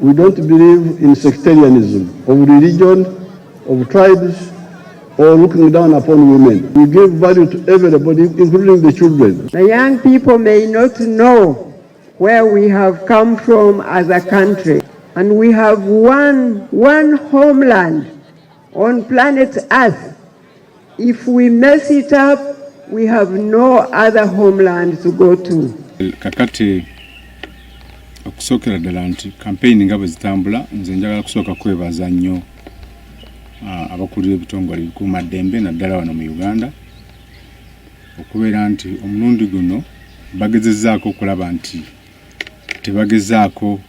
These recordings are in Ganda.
We don't believe in sectarianism of religion, of tribes, or looking down upon women. We give value to everybody, including the children. The young people may not know where we have come from as a country. And we have one homeland on planet Earth. If we mess it up, we have no other homeland to go to. Kakati okusookera ddala nti kampeyini nga bwe zitambula, nze njagala kusooka kwebaza nnyo abakulira ebitongole ebikuumaddembe, naddala wano mu Uganda, okubeera nti omulundi guno bagezezzaako okulaba nti tebagezaako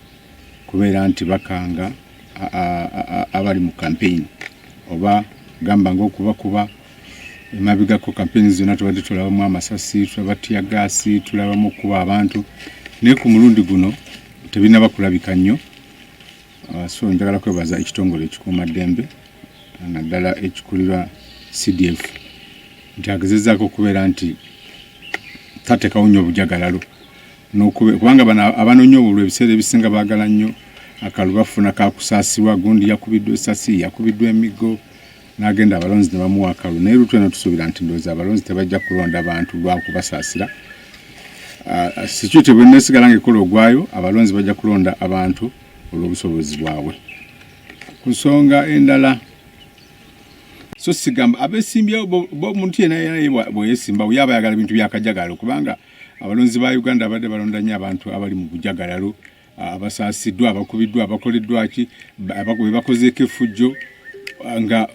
kubeera nti bakanga abali mu kampeyini oba gamba nga okubakuba. Emabegako kampeyini zonna tubadde tulabamu amasasi, tulaba teargas, tulabamu okukuba abantu, naye ku mulundi guno tebinaba kulabika nnyo. So njagala kwebaza ekitongole ekikuumaddembe, naddala ekikulirwa CDF, nti agezezzaako okubeera nti tateekawo nnyo obujagalalo, kubanga bano abanoonya obululu ebiseera ebisinga baagala nnyo akalulu, bafuna kakusaasirwa, gundi yakubiddwa esasi, yakubiddwa emiggo, n'agenda abalonzi ne bamuwa akalulu. Naye lutu eno tusuubira nti ndowooza abalonzi tebajja kulonda bantu lwakubasaasira. Security bwe nesigala nga ekola ogwayo, abalonzi bajja kulonda abantu olw'obusobozi bwabwe. Ku nsonga endala, so sigamba abesimbyewo bo, omuntu yenna yenna bwe yesimbawo yaba ayagala bintu byakajagalo, kubanga abalonzi ba Uganda abadde balonda nnyo abantu abali mu bujagalalo, abasaasiddwa, abakubiddwa, abakoleddwa ki, be bakozeeko effujjo, nga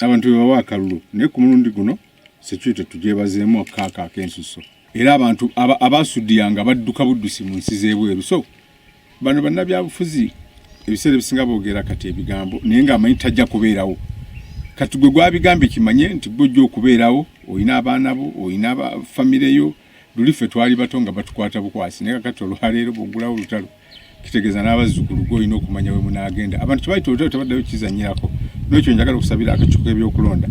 abantu be bawa akalulu. Naye ku mulundi guno security tugyebazeemu akaaka ak'ensuso, era abantu abasudiyanga badduka buddusi mu nsi z'ebweru. So bano bannabyabufuzi ebiseera ebisinga boogera kati ebigambo, naye ng'amanyi tajja kubeerawo. Kati gwe gwabigambye, kimanye nti gwe ojja okubeerawo, olina abaana bo, olina famire yo. Luli ffe twali bato nga batukwata bukwasi, naye kakati olwaleero bw'oggulawo olutalo, kitegeeza n'abazzukulu gwe olina okumanya we munaagenda. Abantu kibayita olutalo, tebaddayo kizanyirako. N'ekyo njagala okusabira akakiiko k'ebyokulonda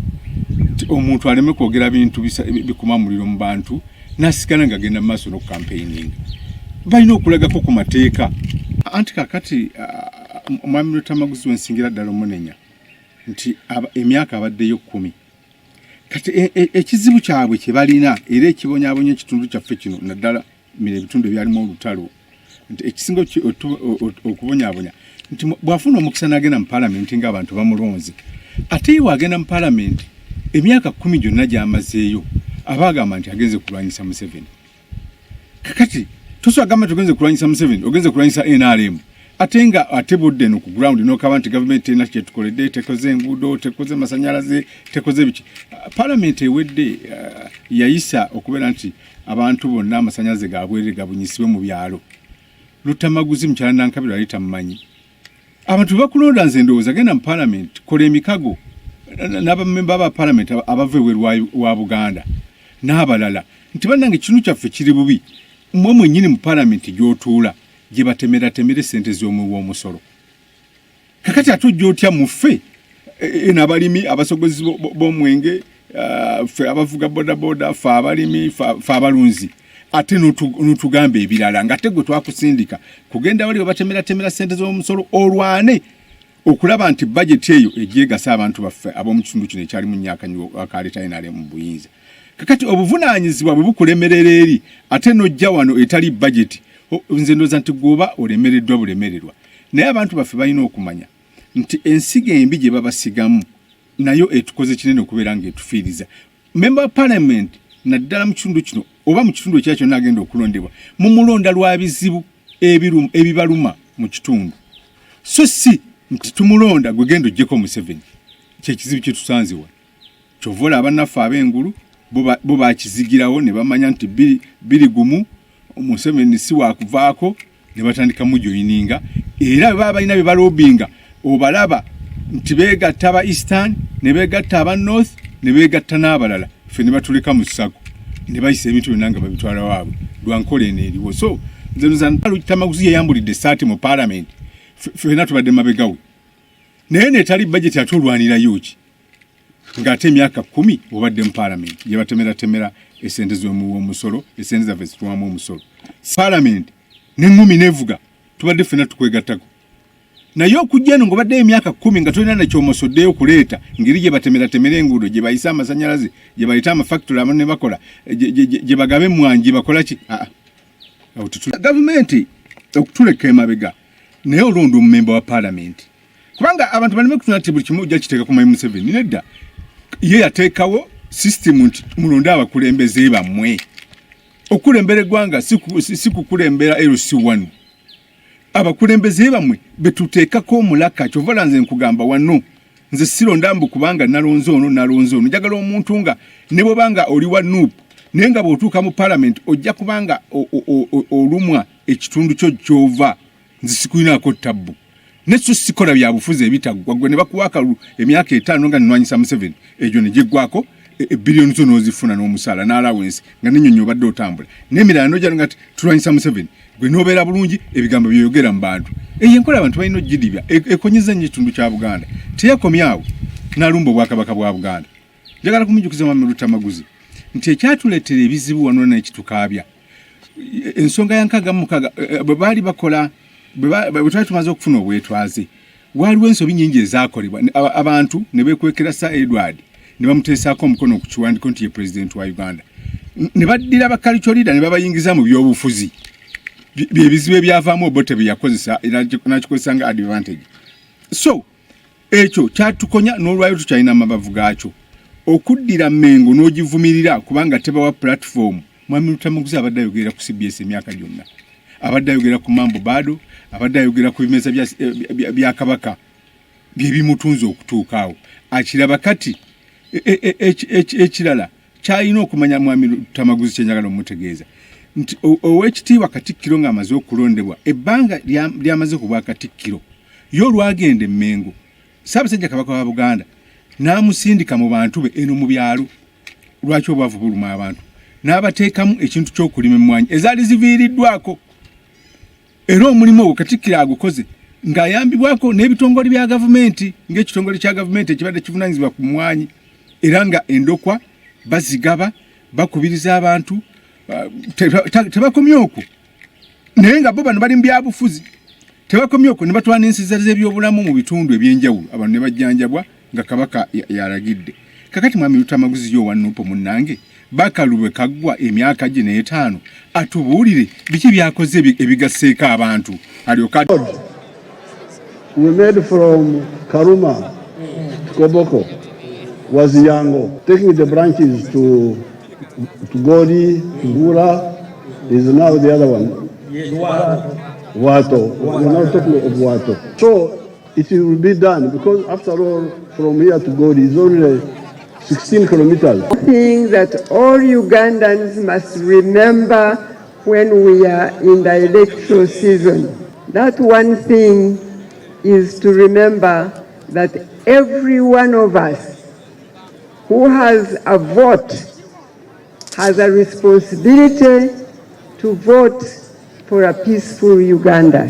nti omuntu aleme kwogera bintu bikuma muliro mu bantu n'asigala ng'agenda mu maaso n'okukampeininga. Balina okulagako ku mateeka. Anti kakati omwami Lutamaguzi wensingira ddala omunenya nti emyaka abaddeyo 10. Kati ekizibu kyabwe kye balina era ekibonyaabonya ekitundu kyaffe kino, naddala mire ebitundu ebyalimu olutalo, nti ekisinga okubonyaabonya nti bw'afuna omukisa n'agenda mu paalamenti ng'abantu bamulonze, ate ye bw'agenda mu paalamenti emyaka 10 gyonna gy'amazeeyo aba agamba nti agenze kulwanyisa Museveni. Kakati tosobola gamba nti ogenze kulwanyisa Museveni, ogenze kulwanyisa NRM, ate nga ate budde eno ku ground nokaba nti gavumenti terina kyetukoledde, tekoze enguudo, tekoze masanyalaze, tekoze biki. Paalamenti ewedde yayisa okubeera nti abantu bonna amasanyalaze gabwerere gabunyisibwe mu byalo. Lutamaguzi mukyala Nankabirwa yali tamumanyi. Abantu bebakulonda, nze ndowooza genda mu paalamenti, kola emikago n'abamemba ba paalamenti abava ebweru wa Buganda n'abalala nti bannange kinu kyaffe kiri bubi. Mmwe mwennyini mu paalamenti gy'otuula gye batemeratemera essente z'omuwi w'omusolo, kakati ate ojja otya muffe eno abalimi, abasogozi b'omwenge, ffe abavuga bodaboda, ffe abalimi, ffe abalunzi, ate n'otugamba ebirala, ng'ate gwe twakusindika kugenda wali webatemeratemera ssente z'omusolo olwane okulaba nti bajeti eyo egyegasa abantu baffe ab'omu kitundu kino ekyalimu nnyo akanyigo akaleeta NRM mu buyinza. Kakati obuvunaanyizibwa bwe bukulemerera eri, ate n'ojja wano etali bajeti, nze ndowooza nti gwoba olemereddwa bulemererwa. Naye abantu baffe balina okumanya nti ensigo embi gye babasigamu nayo etukoze kinene okubeera ng'etufiiriza. Member wa parliament, naddala mu kitundu kino oba mu kitundu ekira kyonna agenda okulondebwa, mumulonda lwa bizibu ebibaluma mu kitundu, so si nti tumulonda gwe genda oggyeko Museveni. Kyekizibu kyetusanze wano. Kyova olaba bannaffe ab'engulu bo bakizigirawo ne bamanya nti 2-1 Museveni si wakuvaako, ne batandika mujoyininga. Era bwe baba balina bye balobinga, obalaba nti beegatta aba Eastern, ne beegatta aba North, ne beegatta n'abalala, ffe ne batuleka mu ssago ne bayisa ebintu byonna nga babitwala waabwe lwa nkola eno eriwo. So nze Lutamaguzi yayambulidde essaati mu paalamenti, ffenna tubadde mabegawe, naye netali bajeti, ate olwanirayo ki ng'ate emyaka 10 obadde mu paalamenti gye batemeratemera esente z'omuwa omusolo, esente zaffe zituwamu omusolo? Paalamenti n'eŋŋumi nevuga, tubadde ffenna tukwegattako. Naye okujja eno ng'obaddeyo emyaka 10 nga tolina nakyomosoddeyo okuleeta, ngeri gye batemeratemera enguudo, gye bayise amasanyalaze, gye bayita amafactory abamu ne bakola, gye bagaba emmwanyi, gye bakola ki. Gavumenti okutuleka emabega, naye olonda omumemba wa paalamenti, kubanga abantu baleme kutuna nti buli kimu ojja kiteeka ku Mwami Museveni. Nedda, ye yateekawo system nti mulonde abakulembeze bammwe. Okukulembera eggwanga si kukulembera LC1. Abakulembeze bammwe betuteekako omulaka. Kyova nze nkugamba wano, nze sironda mbu kubanga nalonze ono, nalonze ono. Njagala omuntu nga ne bwobanga oli wa NUP, naye nga bw'otuuka mu parliament ojja kubanga olumwa ekitundu kyo kyova. Nze sikulinaako tabbu, neso sikola byabufuzi ebitaggwa. Gwe ne bakuwa akalulu emyaka 5 nga nnwanyisa Museveni, egyo ne giggwako, ebbiliyoni zo n'ozifuna n'omusaala n'allowance nga nenyonyi obadde otambula n'emirala nojja nga tulwanyisa Museveni, gwe n'obeera bulungi, ebigambo byeyogera mu bantu. Eyo enkola abantu balina ogidibya, ekonyeza nnyo ekitundu kya Buganda. Teyakomyawo n'alumba obwakabaka bwa Buganda. Njagala kumujjukiza Mwami Lutamaguzi nti ekyatuleetera ebizibu wano n'ekitukaabya ensonga ya 66, bwe baali bakola, bwe twali tumaze okufuna obwetwaze, waaliwo ensobi nyingi ezakolebwa. Abantu ne beekwekera Sir Edward ne bamuteesaako omukono ku kiwandiiko nti ye pulezidenti wa Uganda, ne baddira ba cultural leader ne babayingiza mu byobufuzi. Byebizibu ebyavaamu Obote bye yakozesa, nakikozesa nga advantage. So ekyo kyatukonya, n'olwayo tukyalina amabavu gaakyo. Okuddira Mengo n'ogivumirira kubanga tebawa platform. Mwami Lutamaguzi abadde ayogerera ku CBS emyaka gyonna, abadde ayogera ku mambo bado, abadde ayogera ku bimeza bya Kabaka byebimutunze okutuuka awo akiraba. Kati ekirala kyalina okumanya Mwami Lutamaguzi, kyenjagala omutegeeza nti owekitiibwa Katikkiro ng'amaze okulondebwa, ebbanga lyamaze ku bwakatikkiro, ye olwagenda Emmengo, Ssaabasajja Kabaka wa Buganda n'amusindika mu bantu be eno mu byalo. Lwaki obwavu buluma abantu? N'abateekamu ekintu ky'okulima emmwanyi ezaali ziviiriddwako, era omulimu ogwo Katikkiro agukoze ng'ayambibwako n'ebitongole bya gavumenti, ng'ekitongole kya gavumenti ekibadde kivunaanyizibwa ku mmwanyi, era nga endokwa bazigaba, bakubiriza abantu. Tebakomye okwo, naye nga bo bano bali mu byabufuzi. Tebakomye okwo, ne batwala n'ensiza z'ebyobulamu mu bitundu ebyenjawulo, abantu ne bajjanjabwa nga Kabaka yalagidde. Kakati Mwami Lutamaguzi yo owa NUP munnange, bakalubwe kaggwa emyaka gye n'etaano, atubuulire biki byakoze ebigasseeko abantu, alyoka We made from Karuma to Koboko was Yango. Taking the branches to Goli, to Gura, is now the other one. Wato. We're now talking of Wato. So it will be done because, after all, from here to Goli is only 16 kilometers. Thing that all Ugandans must remember when we are in the electoral season. That one thing is to remember that every one of us who has a vote has a responsibility to vote for a peaceful Uganda.